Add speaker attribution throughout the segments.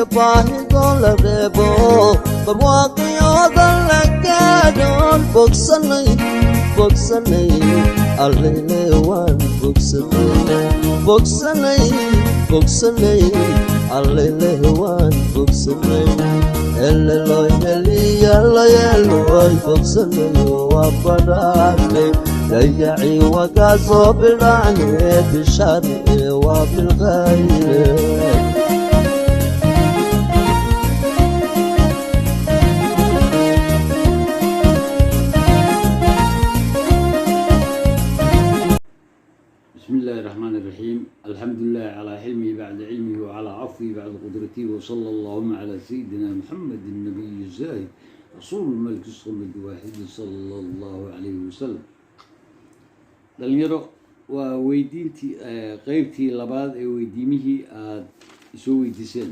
Speaker 1: Iyo baahidoo la reebo, barwaaqiyoodan la gaadhoon, bogsanay, bogsanay, allele waan bogsanay, bogsanay, bogsanay, allele waan bogsanay. Eleloy heliyalayeeloy, bogsanayo waa badhaadhay, dayaci wakaasoo bidhacne, bishaare waa bilkhayre.
Speaker 2: بسم الله الرحمن الرحيم، الحمد لله على حلمه بعد علمه وعلى عفوه بعد قدرته، وصلى اللهم على سيدنا محمد النبي الزاهد رسول الملك الصمد الواحد صلى الله عليه وسلم. Dhalinyaro, waa weydiintii qeybtii labaad ee weydiimihii aada isoo weydiiseen.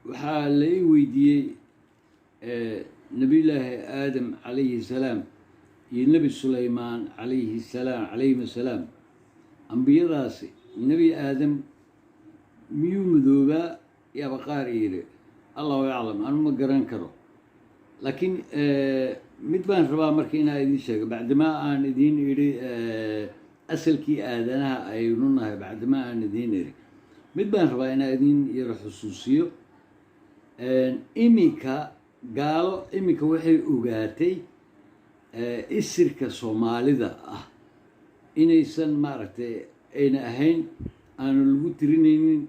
Speaker 2: Waxaa la ii weydiiyey Nabiyullaahi Aadam calayhi salaam iyo Nebi Sulaymaan calayhi salaam, calayhim assalaam. Ambiyadaasi, Nebi Aadam miyuu madoobaa? Yaaba qaar yidhi, Allahu aclam, anu ma garan karo. Laakiin mid baan rabaa marka inaa idiin sheego, bacdamaa aan idiin idhi asalkii aadanaha aynu nahay, bacdamaa aan idiin idhi, mid baan rabaa inaa idiin yaro xusuusiyo. Iminka gaalo iminka waxay ogaatay isirka Soomaalida ah inaysan, maaragtay, ayna ahayn, aanu lagu tirinaynin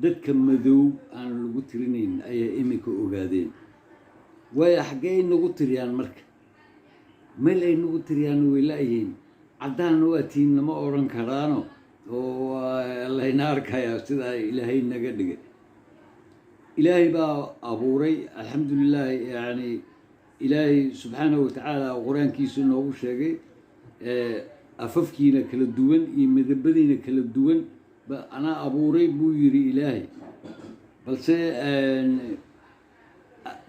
Speaker 2: dadka madow, aanu lagu tirinaynin ayay iminka ogaadeen. Waayo, xaggee nagu tiriyaan? Marka meel ay nagu tiriyaan way la-yihiin. Caddaanna waa tiin lama odhan karaano, oo layna arkayaa sidaa Ilaahay naga dhigay. Ilaahay baa abuuray, alxamdulilaahi. Yani Ilaahay subxaanahu watacaala Qur-aankiisu inoogu sheegay afafkiina kala duwan iyo midabadiina kala duwan ba anaa abuuray buu yidhi Ilaahay. Balse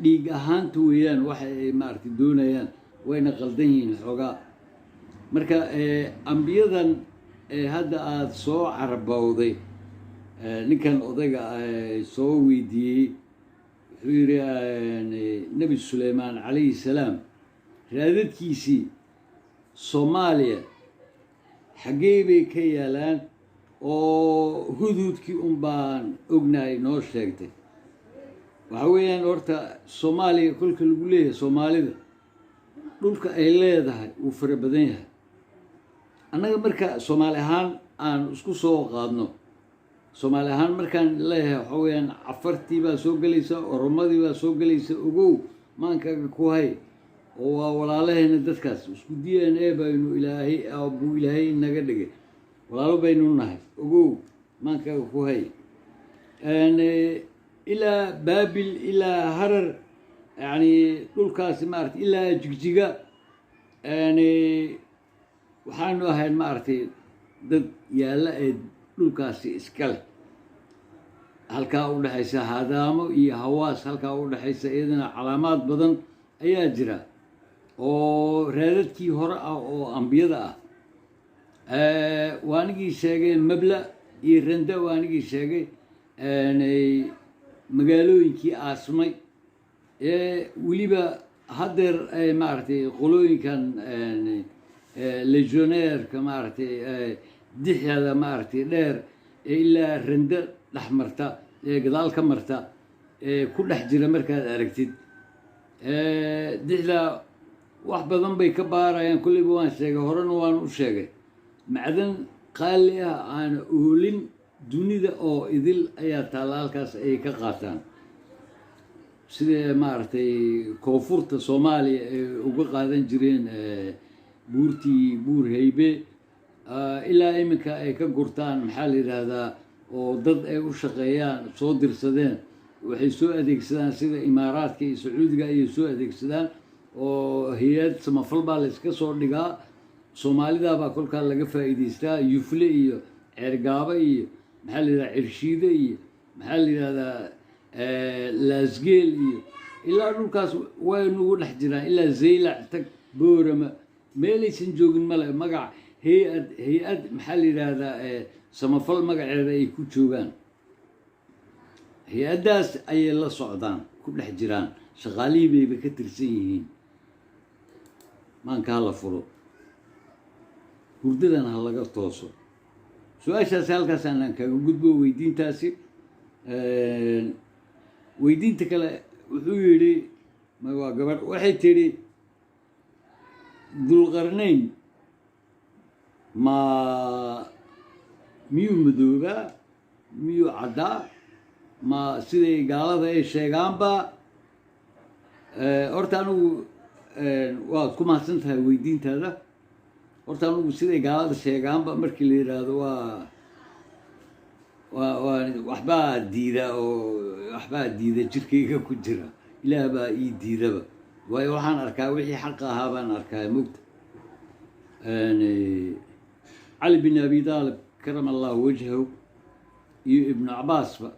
Speaker 2: dhiig ahaanta weeyaan waxa ay, maaragtay, doonayaan, wayna qaldan yihiin xoogaa. Marka ambiyadan hadda aada soo carabowday, ninkan odayga soo weydiiyey wuxuu yidhi Nebi Suleymaan calayhi salaam raadadkiisii Soomaaliya xaggee bay ka yaalaan? Oo Hudhudkii un baan ognahay noo sheegtay. Waxa weeyaan, horta Soomaaliya kolka lagu leeyahay, Soomaalida dhulka ay leedahay wuu fara badan yahay. Annaga marka Soomaali ahaan aan isku soo qaadno, Soomaali ahaan markaan leeyahay, waxa weeyaan Cafartii baa soo gelaysa, Oromadii baa soo gelaysa. Ogow, maankaaga ku hay, oo waa walaalaheena dadkaas, isku DNA baynu Ilaahay buu Ilaahay naga dhigay, walaalo baynu nahay. Ogow, maankaaga ku hay. Ilaa Baabil, ilaa Harar, yani dhulkaasi, maaragtay, ilaa Jigjiga, yani waxaanu ahayn, maaragtay, dad yaalla ee dhulkaasi iska leh. Halkaa u dhexaysa Hadaamo iyo Hawaas, halkaa u dhexaysa iyadana calaamaad badan ayaa jira oo raadadkii hore ah oo ambiyada ah. Waa anigii sheegay Mabla iyo Randa, waa anigii sheegay magaalooyinkii aasmay ee weliba haddeer, maaragtay, qolooyinkan legionnaire-ka, maaragtay, dixyada, maaragtay, dheer ee ilaa Randa dhex marta ee gadaal ka marta ee ku dhex jira. Markaad aragtid dixda, wax badan bay ka baarayaan. Kolleyba waan sheegay, horena waan u sheegay, macdan qaali ah aana oolin dunida oo idil ayaa taalla halkaas ay ka qaataan, sida, maaragtay, koonfurta Soomaaliya ay uga qaadan jireen buurtii Buur Haybe, ilaa iminka ay ka gurtaan, maxaa la yidhaahdaa, oo dad ay u shaqeeyaan soo dirsadeen. Waxay soo adeegsadaan sida Imaaraadka iyo Sacuudiga ayay soo adeegsadaan, oo hay-ad samafal baa la iska soo dhigaa. Soomaalida baa kolkaa laga faa'iidaystaa. Yufle iyo Ceergaabo iyo, maxaa la yidhahdaa, Cirshiide iyo, maxaa la yidhahdaa, Laasgeel iyo ilaa dhulkaas way nagu dhex jiraan. Ilaa Zaylac tag, Boorama, meelaysan joogin male. Magac hay-ad, maxaa la yidhaahdaa, samafal magaceeda ay ku joogaan. Hay-addaas ayay la socdaan, ku dhex jiraan, shaqaalihii bayba ka tirsan yihiin. Maanka ha la furo, hurdadan ha laga tooso. Su-aashaasi halkaas aanaan kaga gudbo weydiintaasi. Weydiinta kale wuxuu yidhi, ma waa gabadh, waxay tidhi: Dulqarnayn ma miyuu madoobaa, miyuu caddaa, ma siday gaalada ay sheegaanba? Horta anigu waad ku mahadsan tahay weydiintaada. Horta anigu siday gaalada sheegaanba markii la yidhaahdo, waa waxbaa diida oo waxbaa diida jirkayga ku jira. Ilaah baa ii diidaba, waayo waxaan arkaa wixii xaqa ahaa baan arkaa. Mogta, Cali bin Abi Daalib karama Allahu wajhahu iyo Ibnu Cabaasba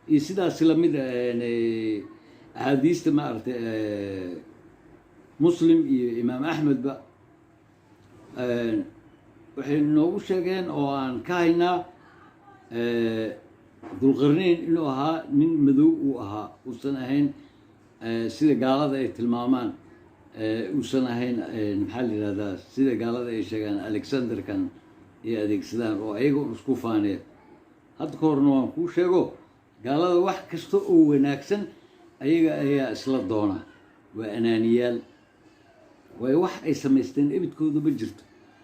Speaker 2: iyo sidaas lamid axaadiista, maaragtay, Muslim iyo Imaam Axmedba waxay noogu sheegeen oo aan ka haynaa Dulqarneyn inuu ahaa nin madow uu ahaa, uusan ahayn sida gaalada ay tilmaamaan, uusan ahayn, maxaa la yidhahdaa, sida gaalada ay sheegaan, Alexanderkan ay adeegsadaan oo ayaga un isku faaneya. Hadda ka horna waan kuu sheego, gaalada wax kasta oo wanaagsan ayaga ayaa isla doona, waa anaaniyaal. Waayo, wax ay samaysteen ebidkooda ma jirto,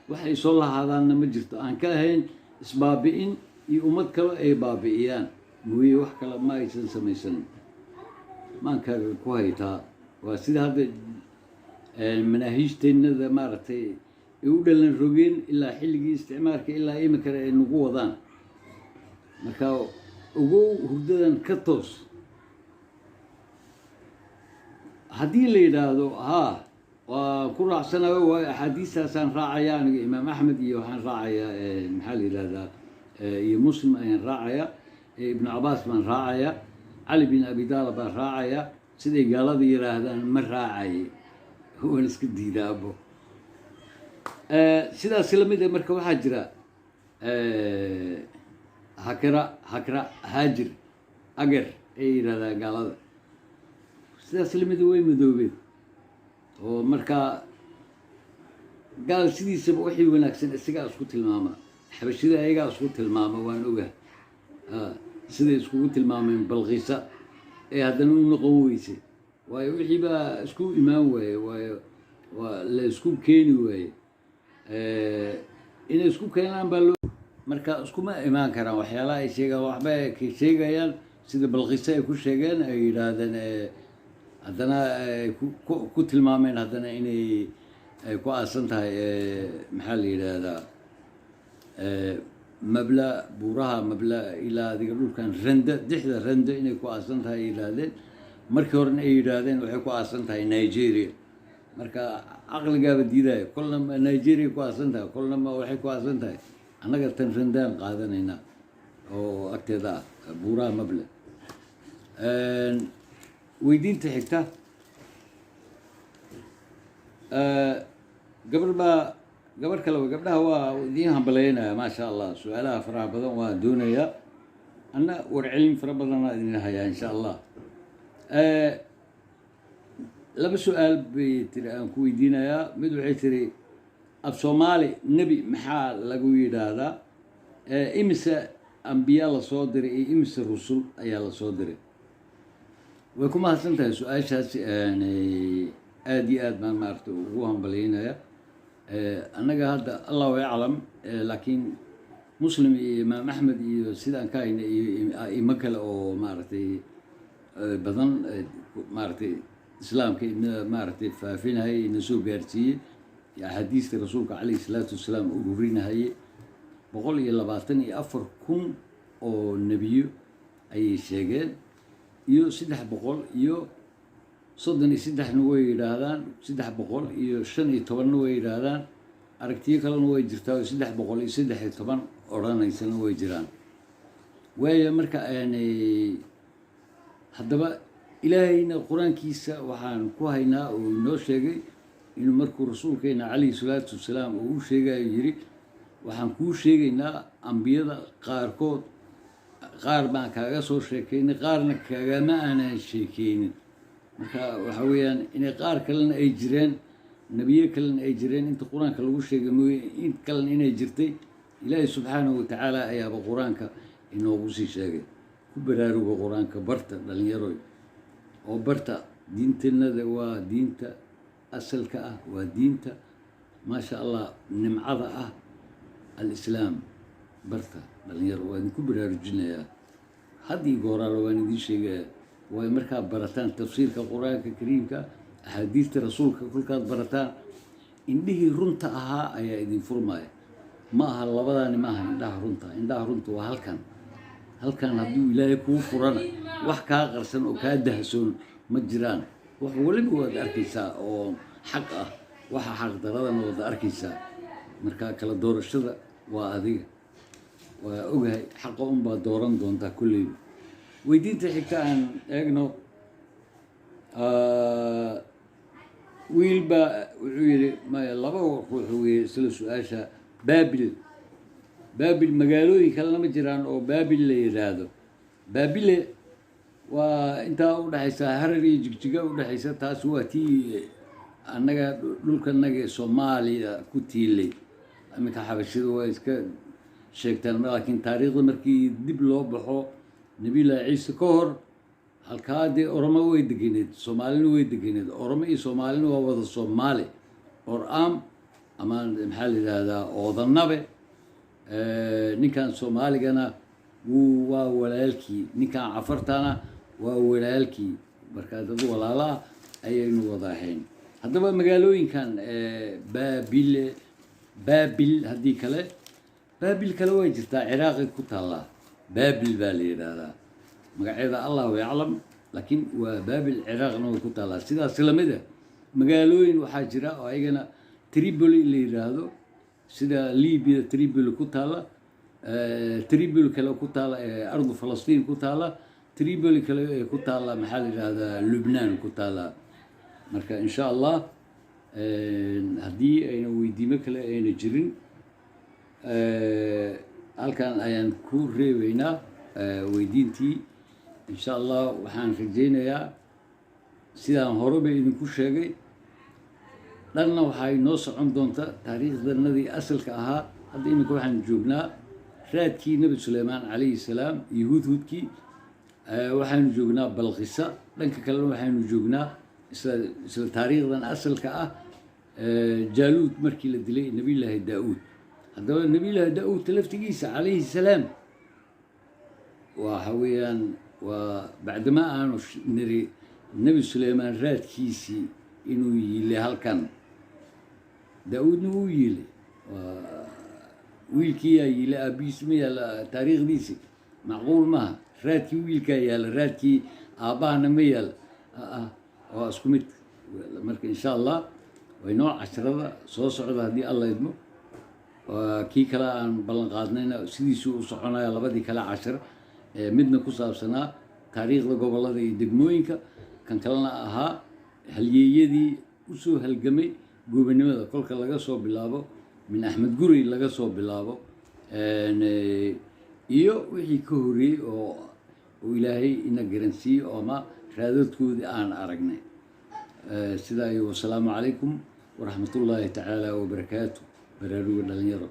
Speaker 2: wax ay soo lahaadaanna ma jirto, aan ka ahayn isbaabi'in iyo ummad kale ay baabi'iyaan mooye, wax kale ma aysan samaysanin. Maankaaga ku haytaa waa sida hadda manaahiijteennada, maaragtay, ay u dhalan rogeen ilaa xilligii isticmaalka ilaa iminkana ay nagu wadaan. Marka ogow, hurdadan ka toos. Haddii la yidhaahdo haa, waa ku raacsanayo, waayo axaadiistaasaan raacaya aniga, Imaam Axmed iyo waxaan raacayaa, maxaa la yidhahdaa, iyo Muslim ayaan raacayaa, Ibnu Cabaas baan raacayaa, Cali bin Abi Daalib baan raacayaa, siday gaalada yidhaahdaan ma raacayay, waan iska diidaa abo. Sidaas lamid a marka waxaa jira Hakra, Hakra, Haajir, Agar ay yidhahdaan gaalada. Sidaas lamida way madoobeen oo markaa gaal sidiisaba wixii wanaagsan isagaa isku tilmaama. Xabashida ayagaa isku tilmaama, waan ogahay siday iskugu tilmaameen Balkisa ee haddana u noqon weysay, waayo wixii baa isku imaan waaye, waayo waa la isku keeni waaye. Inay isku keenaan baa loo marka iskuma imaan karaan waxyaalaha ay sheegaan. Waxba ay ka sheegayaan sida Balkisa ay ku sheegeen, ay yidhaahdeen, haddana ay ku tilmaameen haddana inay ay ku aasan tahay, maxaa la yidhaahdaa, Mabla, buuraha Mabla ilaa adiga dhulkan Randa, dixda Randa inay ku aasan tahay ay yidhaahdeen. Markii horena ay yidhaahdeen waxay ku aasan tahay Nigeria. Marka caqligaaba diidaya, kolna ma Nigeria ku aasan tahay, kolna ma waxay ku aasan tahay. Annaga tan Randaan qaadanaynaa oo agteeda ah buuraha Mable. Weydiinta xigta, gabar baa, gabar kale, gabdhaha waa idiin hambalaynaya, maasha Allah. Su-aalaha faraha badan waan doonayaa, anna warcelin fara badanaa idin hayaa, insha Allah. Laba su-aal bay tiri aan ku weydiinayaa. Mid waxay tiri: af Soomaali nebi maxaa lagu yidhaahdaa? Imise ambiya lasoo diray iyo imise rusul ayaa lasoo diray? Way ku mahadsan tahay su-aashaasi, aada iyo aad baan, maaragtay, ugu hambalaynaya. Annaga hadda Allahu aclam, laakiin Muslim iyo Imaam Axmed iyo sidaan ka hayna iyo aimo kale oo, maaragtay, badan, maaragtay, islaamka ina, maaragtay, faafinahayay, ina soo gaarsiiyey iyo axaadiista rasuulka calayhi salaatu wasalaam ururinahayay, 124,000 oo nebiyo ayay sheegeen iyo 333-na way yidhaahdaan, 315-na way yidhaahdaan. Aragtiyo kalena way jirtaa oo 313 odhanaysana way jiraan. Waayo, marka haddaba Ilaahayna qur-aankiisa waxaan ku haynaa oo inoo sheegay inuu markuu rasuulkeena calayhi salaatu wasalaam uu u sheegayo yidhi: waxaan kuu sheegaynaa ambiyada qaarkood. Qaar baan kaaga soo sheekeynay, qaarna kagama aanan sheekeynin. Marka waxa weeyaan inay qaar kalena ay jireen, nebiyo kalena ay jireen, inta Qur-aanka lagu sheegay mooye in kalena inay jirtay, Ilaahay subxaanahu watacaala ayaaba Qur-aanka inoogu sii sheegay. Ku baraaruga Qur-aanka, barta dhalinyaroy, oo barta diintanada. Waa diinta asalka ah, waa diinta, maasha Allah, nimcada ah, alislaam. Barta dhalinyaro, waa idinku baraarujinayaa haddii gooraalo, waan idiin sheegayaa. Waayo, markaad barataan tafsiirka Qur-aanka kariimka, axaadiista Rasuulka kolkaad barataan, indhihii runta ahaa ayaa idin furmaya. Ma aha labadaani, ma aha indhaha runta. Indhaha runta waa halkan. Halkan hadduu Ilaahay kuu furana, wax kaa qarsan oo kaa dahsoon ma jiraan. Wax weliba waad arkaysaa oo xaq ah, waxa xaq daradana waad arkaysaa. Marka kala doorashada waa adiga, waa ogahay xaqa unbaa dooran doontaa kolleyba. Weydiinta xigta aan eegno. Wiil baa wuxuu yidhi, maya, laba ruux weeye isla su-aasha. Baabil, Baabil magaalooyin kalena ma jiraan oo Baabil la yidhaahdo? Baabile waa intaa udhexaysa Harar iyo Jigjiga udhexaysa. Taas waa tii annaga dhulkanaga ee Soomaaliya ku tiilay. Iminka Xabashida waa iska sheegtaan, laakiin taariikhda markii dib loo baxo, Nabiyullaahi Ciise ka hor, halkaa dee Oromo way degeneed, Soomaalina way degeneed. Oromo iyo Soomaalina waa wada Soomaali. Or-am ama maxaa la yidhaahdaa, Oodanabe, ninkan Soomaaligana wuu waa walaalkii, ninkan Cafartana waa walaalkii. Marka dad walaalaah ayaynu wada ahayn. Haddaba magaalooyinkan Baabile, Baabil haddii kale, Baabil kale way jirtaa, Ciraaqi ku taallaa, Baabil baa la yidhaahdaa magaceeda, Allahu yaclam, laakiin waa Baabil, Ciraaqna way ku taallaa. Sidaas lamid ah magaalooyin waxaa jira oo ayagana Tripoli la yidhaahdo, sida Libya Tripoli ku taalla, Tripoli kale ku taalla ee ardu Falastiin ku taalla, Tripoli kale ee ku taalla, maxaa la yidhahdaa, Lubnaan ku taalla. Marka insha Allah, haddii ayna weydiimo kale ayna jirin, halkan ayaan ku reebeynaa weydiintii. Insha Allah waxaan rajaynayaa, sidaan horeba idinku sheegay, dhanna waxaa inoo socon doonta taariikhdanadii asalka ahaa. Hadda iminka waxaan joognaa raadkii Nebi Suleymaan calayhi salaam iyo Hudhudkii, waxaanu joognaa Balqisa. Dhanka kalena waxaanu joognaa isla taariikhdan asalka ah, Jaaluud markii la dilay, Nabiyullaahi Daa-uud. Haddaba Nabiyullaahi Daa-uud laftigiisa calayhi salaam waxa weeyaan waa bacdama aanu niri Nebi Suleymaan raadkiisii inuu yiilay halkan, Daa-uudna wuu yiilay, wiilkiiyaa yiilay, aabbihiis ma yaalla taariikhdiisi. Macquul maaha, raadkii wiilkaa yaalla, raadkii aabbahana ma yaalla. Waa isku mid. Marka insha Allah waynoo casharada soo socda haddii Alla idmo. Kii kale aan ballan qaadnayna sidiisuu u soconaya, labadii kale cashar ee midna ku saabsanaa taariikhda gobollada iyo degmooyinka, kan kalena ahaa halyeeyadii usoo halgamay goobannimada, kolka laga soo bilaabo min Axmed Gurey laga soo bilaabo iyo wixii ka horreeyey oo Ilaahay ina garansiiyey oo ama raadadkoodii aan aragnay. Sidaa iyo wasalaamu calaykum waraxmatullaahi tacaala wabarakaatu. Baraaruga dhalinyaro.